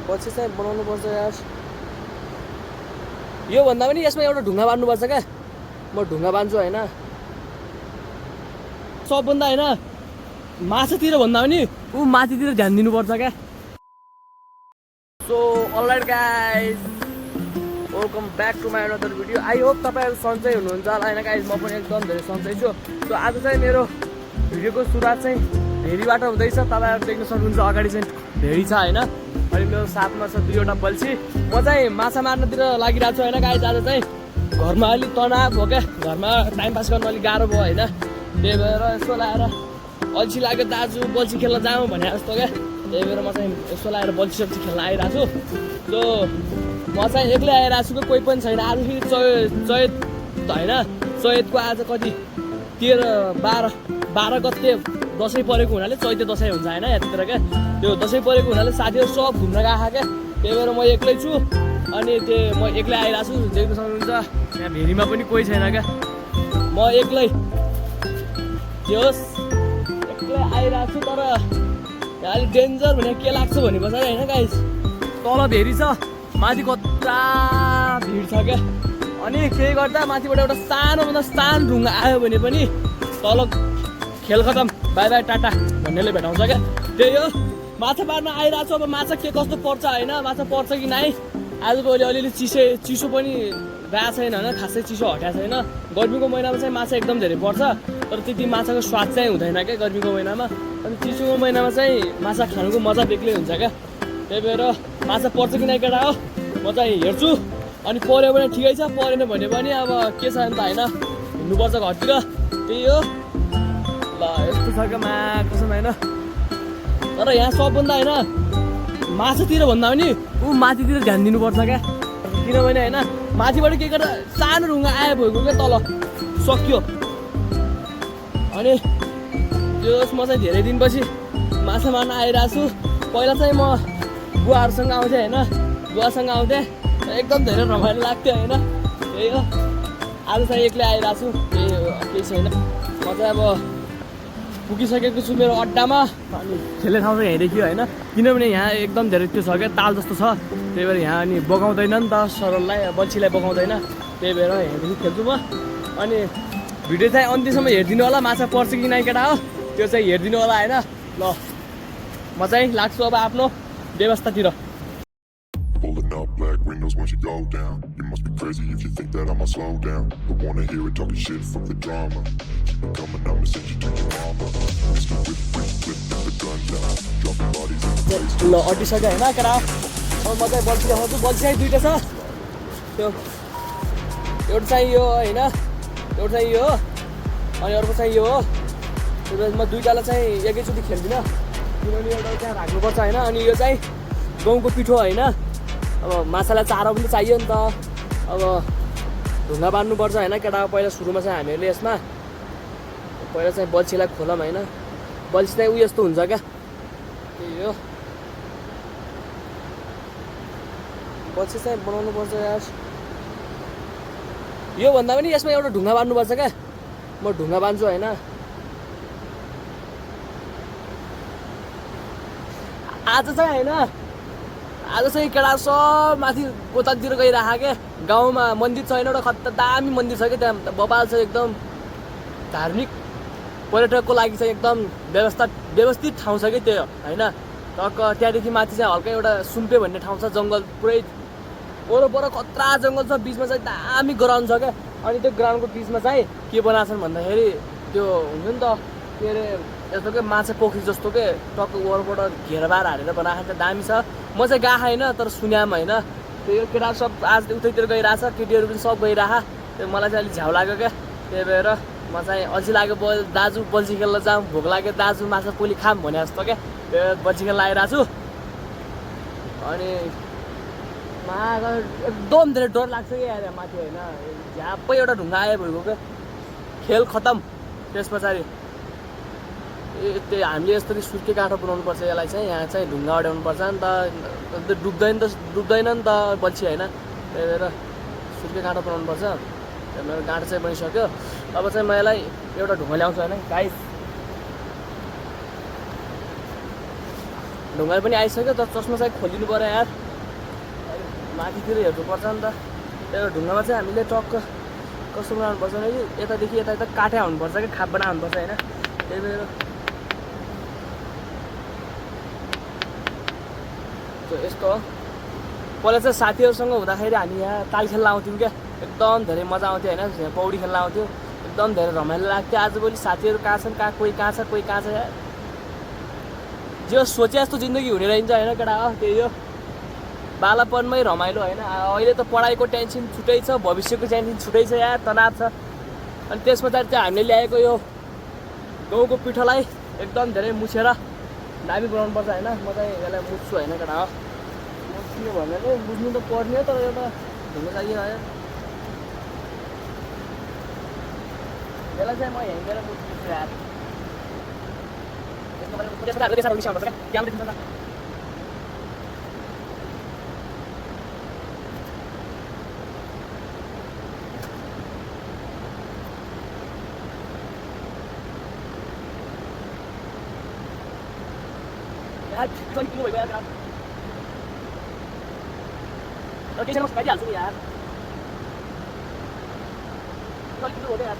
पछि चाहिँ बनाउनुपर्छ यार। यो भन्दा पनि यसमा एउटा ढुङ्गा बाँध्नुपर्छ क्या। म ढुङ्गा बाँध्छु होइन। सबभन्दा होइन माछातिर भन्दा पनि ऊ माथितिर ध्यान दिनुपर्छ क्या। So alright guys, welcome back to my another video. I hope तपाईँहरू सन्चै हुनुहुन्छ होला होइन गाइज। म पनि एकदम धेरै सन्चै छु। सो आज चाहिँ मेरो भिडियोको सुरुवात चाहिँ भेरीबाट हुँदैछ। तपाईँहरू देख्न सक्नुहुन्छ अगाडि चाहिँ भेरी छ होइन। अनि मेरो साथमा छ 2वटा बल्छी। म चाहिँ माछा मार्नतिर लागिरहेको छु होइन गाइज। आज चाहिँ घरमा अलिक तनाव हो क्या। घरमा टाइम पास गर्न अलिक गाह्रो भयो होइन। त्यही भएर यसो लाएर अल्छी लाग्यो दाजु बल्छी खेल्न जाउँ भने जस्तो क्या। त्यही भएर म चाहिँ यसो लाएर बल्छी सब्जी खेल्न आइरहेको छु। सो म चाहिँ एक्लै आइरहेको छु कि कोही पनि छैन। आज फेरि चैत होइन। चैतको आज कति 12 गते दसैँ परेको हुनाले चैते दसैँ हुन्छ होइन यतातिर क्या। त्यो दसैँ परेको हुनाले साथीहरू सब घुम्न गएको क्या। त्यही भएर म एक्लै छु। अनि म एक्लै आइरहेको छु। देख्न सक्नुहुन्छ यहाँ भेरीमा पनि कोही छैन क्या। म एक्लै जे होस् एक्लै आइरहेको छु। तर यहाँ अलिक डेन्जर भने के लाग्छ भने पछाडि होइन गाइस, तल भेरी छ माथि कत्रा भिड छ क्या। अनि केही गर्दा माथिबाट एउटा सानोभन्दा सानो ढुङ्गा आयो भने पनि तल खेल खतम, बाई बाई टाटा भन्नेले भेटाउँछ क्या। त्यही हो, माछा पार्न आइरहेको छु। अब माछा के कस्तो पर्छ होइन, माछा पर्छ कि नै। आजभोलि अलिअलि चिसो पनि गएको छैन होइन। खासै चिसो हटाएको छैन। गर्मीको महिनामा चाहिँ माछा एकदम धेरै पर्छ। तर त्यति माछाको स्वाद चाहिँ हुँदैन क्या गर्मीको महिनामा। अनि चिसोको महिनामा चाहिँ माछा खानुको मजा बेग्लै हुन्छ क्या। त्यही भएर माछा पर्छ कि नै केटा हो म चाहिँ हेर्छु। अनि पऱ्यो भने ठिकै छ, परेन भने पनि अब के छ नि त होइन, हिँड्नुपर्छ घरतिर। त्यही हो ल, यस्तो छ क्या मा कसम होइन। तर यहाँ सबभन्दा होइन माछातिर भन्दा पनि ऊ माथितिर ध्यान दिनुपर्छ क्या। किनभने होइन माथिबाट के गर्दा सानो ढुङ्गा आयो भएको क्या तल सक्यो। अनि त्यो म चाहिँ धेरै दिनपछि माछा मार्न आइरहेको छु। पहिला चाहिँ म बुवाहरूसँग आउँथेँ होइन। बुवासँग आउँथेँ एकदम धेरै रमाइलो लाग्थ्यो होइन। त्यही हो, आज चाहिँ एक्लै आइरहेको छु। केही छैन। म चाहिँ अब पुगिसकेको छु मेरो अड्डामा। अनि खेल्ने ठाउँ चाहिँ यहीँ देखियो होइन। किनभने यहाँ एकदम धेरै त्यो छ क्या, ताल जस्तो छ। त्यही भएर यहाँ अनि बगाउँदैन नि त सरललाई, बल्छीलाई बगाउँदैन। त्यही भएर यहाँदेखि खेल्छु म। अनि भिडियो चाहिँ अन्त्यसम्म हेरिदिनु होला। माछा पर्छ कि नै केटा हो त्यो चाहिँ हेरिदिनु होला होइन। ल म चाहिँ लाग्छु अब आफ्नो व्यवस्थातिर। Pulling up black windows once you go down. You must be crazy if you think that I'ma slow down. Don't wanna hear it talking shit from the drama. Keep it coming, I'ma send you to your mama. Mr. Whip, the gun down. Dropping bodies in the place. ल अटिसक्यो होइन केटा। अब म चाहिँ बल्छी देखाउँछु। बल्छी चाहिँ 2टा छ। त्यो एउटा चाहिँ यो होइन, एउटा चाहिँ यो हो, अनि अर्को चाहिँ यो हो। त्यही भएर म 2टालाई चाहिँ एकैचोटि खेल्दिनँ। किनभने एउटा त्यहाँ राख्नुपर्छ होइन। अनि यो चाहिँ गहुँको पिठो होइन। अब माछालाई चारो पनि चाहियो नि त। अब ढुङ्गा बाँध्नुपर्छ होइन केटा। पहिला सुरुमा चाहिँ हामीहरूले यसमा पहिला चाहिँ बल्छीलाई खोलौँ होइन। बल्छी चाहिँ उयो यस्तो हुन्छ क्या। त्यही हो, बल्छी चाहिँ बनाउनुपर्छ यार। यो भन्दा पनि यसमा एउटा ढुङ्गा बाँध्नुपर्छ क्या। म ढुङ्गा बाँध्छु होइन। आज चाहिँ होइन, आज चाहिँ केटा सब माथि गोतातिर गइरहेको क्या। गाउँमा मन्दिर छैन, एउटा खत्ता दामी मन्दिर छ क्या। त्यहाँ बबाल छ एकदम। धार्मिक पर्यटकको लागि चाहिँ एकदम व्यवस्थित ठाउँ छ कि त्यो होइन। टक्क त्यहाँदेखि माथि चाहिँ हल्का एउटा सुम्पे भन्ने ठाउँ छ, जङ्गल पुरै वरपर खतरा जङ्गल छ। बिचमा चाहिँ दामी ग्राउन्ड छ क्या। अनि त्यो ग्राउन्डको बिचमा चाहिँ के बनाएको छन् भन्दाखेरि त्यो हुन्छ नि त के अरे यस्तो के माछा पोखरी जस्तो के टक्क वरबाट घेरबार हालेर बनाएको छ। दामी छ। म चाहिँ गएको होइन तर सुन्याम होइन। त्यो केटाहरू सब आज उतैतिर गइरहेछ, केटीहरू पनि सब गइरह। त्यो मलाई चाहिँ अलिक झ्याउ लाग्यो क्या। त्यही भएर म चाहिँ अल्छी लाग्यो दाजु बल्छी खेल्न जाउँ, भोक लाग्यो दाजु माछा पोली खाम भने जस्तो क्या। त्यो बल्छी खेल्न आइरहेको छु। अनि एकदम धेरै डर लाग्छ क्या यार माथि होइन। झ्यापै एउटा ढुङ्गा आयो भएको क्या, खेल खतम। त्यस पछाडि त्यो हामीले यसरी सुर्के काठो बनाउनु पर्छ। यसलाई चाहिँ यहाँ चाहिँ ढुङ्गा अड्याउनु पर्छ नि त। डुब्दैन नि त बल्छी होइन। त्यही भएर सुर्के काठो बनाउनु पर्छ। मेरो गाँठो चाहिँ बनिसक्यो। अब चाहिँ म यसलाई एउटा ढुङ्गा ल्याउँछु होइन गाइस। ल ढुङ्गा पनि आइसक्यो तर चस्मा चाहिँ खोलिनु पऱ्यो यार माथितिर हेर्नुपर्छ नि त त्यो ढुङ्गामा चाहिँ हामीले टक्क कस्तो बनाउनुपर्छ भने यतादेखि यता यता काट्या हुनुपर्छ कि खाप बनाउनुपर्छ होइन त्यही भएर यस्तो हो पहिला चाहिँ साथीहरूसँग हुँदाखेरि हामी यहाँ ताल खेल्न आउँथ्यौँ क्या एकदम धेरै मजा आउँथ्यो होइन पौडी खेल्न आउँथ्यो एकदम धेरै रमाइलो लाग्थ्यो आजभोलि साथीहरू कहाँ छन् कोही कहाँ छ कोही कहाँ छ यार जो सोचे जस्तो जिन्दगी हुने रहन्छ होइन केटा हो त्यही हो बालापनमै रमाइलो होइन अहिले त पढाइको टेन्सन छुट्टै छ भविष्यको टेन्सन छुट्टै छ यार तनाव छ अनि त्यस पछाडि चाहिँ हामीले ल्याएको यो गहुँको पिठोलाई एकदम धेरै मुछेर दामी बनाउनुपर्छ होइन म चाहिँ यसलाई मुछ्छु होइन केटा हो मुछ्नु भनेर बुझ्नु त पर्ने हो तर यो त हुनु लागि आयो यसलाई चाहिँ म हेरेर मुछ्छु यार त्यसमा त्यसमा मिसाउनुपर्छ क्या क्यामेरा देख्नु त यार किलो भइगयो यार तर केही छैन म खाइदिइहाल्छु नि यार किलो हो यार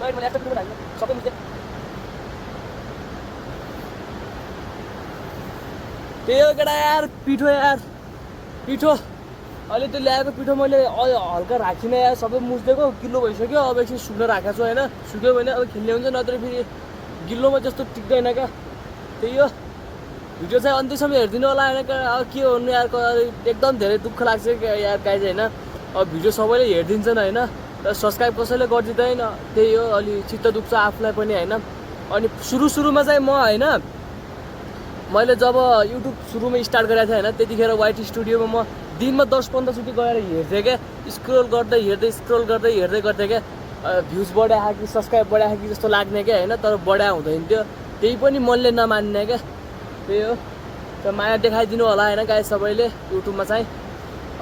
मैले एक्स्ट्रा किलो हाल्नु सबै मिल्छ त्यही हो केटा यार पिठो अहिले त्यो ल्याएको पिठो मैले हल्का राखिनँ यार सबै मुछिदिएको किलो भइसक्यो अब एकछिन सुक्न राखेको छु होइन सुक्यो भने अब खेल्ने हुन्छ नत्र फेरि गिल्लोमा जस्तो टिक्दैन क्या त्यही हो भिडियो चाहिँ अन्त्यसम्म हेरिदिनु होला होइन अब के गर्नु यार एकदम धेरै दुःख लाग्छ यार गाइज होइन अब भिडियो सबैले हेरिदिन्छन् होइन तर सब्सक्राइब कसैले गरिदिँदैन त्यही हो अलि चित्त दुख्छ आफूलाई पनि होइन अनि सुरुमा चाहिँ म होइन मैले जब युट्युब सुरुमा स्टार्ट गरेको थिएँ होइन त्यतिखेर वाइटी स्टुडियोमा म दिनमा 10-15 चोटि गएर हेर्थेँ क्या स्क्रोल गर्दै गर्थेँ क्या भ्युज बढायो कि सब्सक्राइब बढायो कि जस्तो लाग्ने क्या होइन तर बढायो हुँदैन थियो त्यही पनि मनले नमान्ने क्या त्यही हो त माया देखाइदिनु होला होइन गाई सबैले युट्युबमा चाहिँ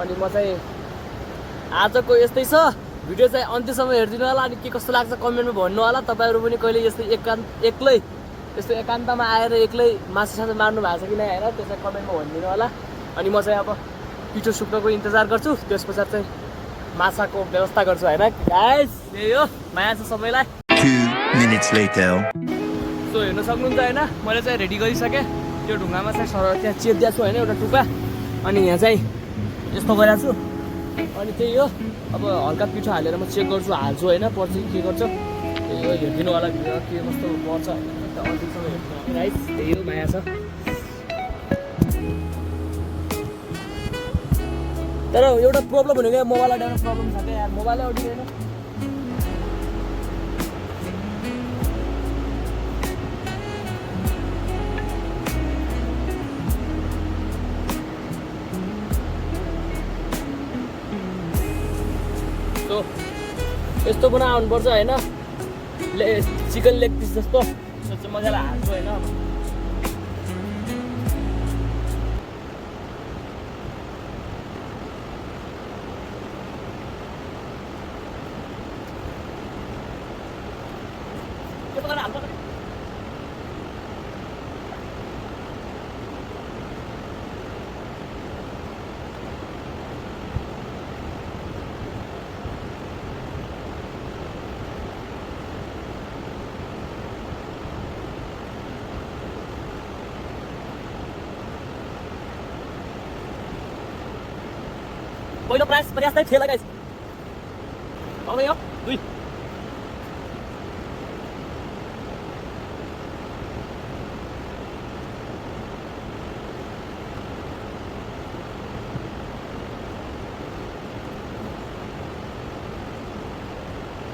अनि म चाहिँ आजको यस्तै छ भिडियो चाहिँ अन्त्यसम्म हेरिदिनु होला अनि के कस्तो लाग्छ कमेन्टमा भन्नु होला तपाईँहरू पनि कहिले यस्तै एक्लै यस्तो एकान्तमा आएर एक्लै मासु मार्नु भएको छ कि नै होइन त्यसलाई कमेन्टमा भनिदिनु होला अनि म चाहिँ अब पिठो सुक्नको इन्तजार गर्छु त्यस पछाडि चाहिँ माछाको व्यवस्था गर्छु होइन गाइस यही हो माया छ सबैलाई 2 minutes later सो हेर्न सक्नुहुन्छ होइन मैले चाहिँ रेडी गरिसकेँ त्यो ढुङ्गामा चाहिँ सर त्यहाँ चेपिदिएको छु होइन एउटा टुप्पा अनि यहाँ चाहिँ यस्तो गरिरहेको छु अनि त्यही हो अब हल्का पिठो हालेर म चेक गर्छु हाल्छु होइन पछि के गर्छु त्यही हो हेरिदिनु होला भिडियो के कस्तो पर्छ अन्तिमसम्म हेर्नु राइट त्यही हो माया छ तर एउटा प्रब्लम भनेको मोबाइल अड्याउने प्रब्लम छ क्या यार मोबाइलै अडिँदैन यस्तो बनाउनुपर्छ होइन चिकन लेग पिस जस्तो चाहिँ मजाले हाल्छु होइन पहिलो प्राइस 50 नै थियो गाइस अब यो 2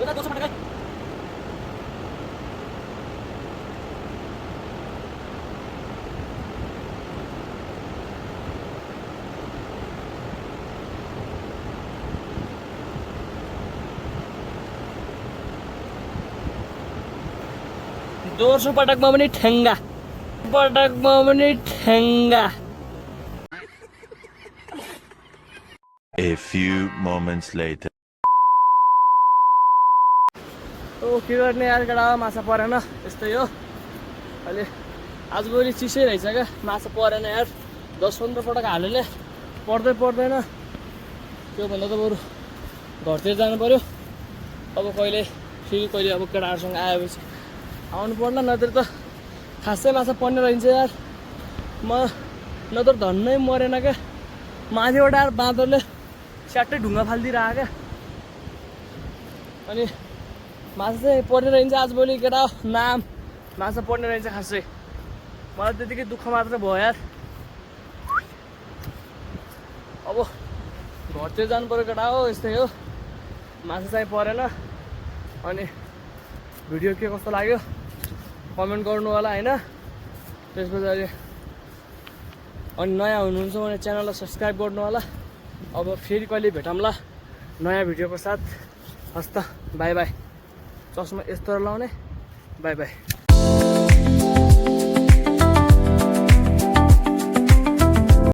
Kita 200 guys. दोस्रो पटकमा पनि ठेङ्गा A few moments later के गर्ने यार केटा माछा परेन यस्तै हो अहिले आजभोलि चिसै रहेछ क्या माछा परेन यार 10-15 पटक हालेले पर्दैन त्योभन्दा त बरु घरतिर जानु पर्यो अब कहिले अब केटाहरूसँग आएपछि आउनु पर्ला नत्र त खासै माछा पर्ने रहन्छ यार नत्र धन्नै मरेन क्या माथिबाट यार बाँदरले स्याट्टै ढुङ्गा फालिदिइरहेको क्या अनि माछा चाहिँ पर्ने रहन्छ आजभोलि केटा माछा पर्ने रहन्छ खासै मलाई त्यतिकै दुःख मात्र भयो यार अब घरतिर जानु पर्यो केटा हो यस्तै हो माछा चाहिँ परेन अनि भिडियो के कस्तो लाग्यो कमेन्ट गर्नु होला हैन त्यस पछाडि अनि नयाँ हुनुहुन्छ भने च्यानललाई सब्स्क्राइब गर्नु होला अब फेरि कहिले भेटौँला नयाँ भिडियोको साथ हस्त बाई बाई चस्मा यस्तो लाउने बाई बाई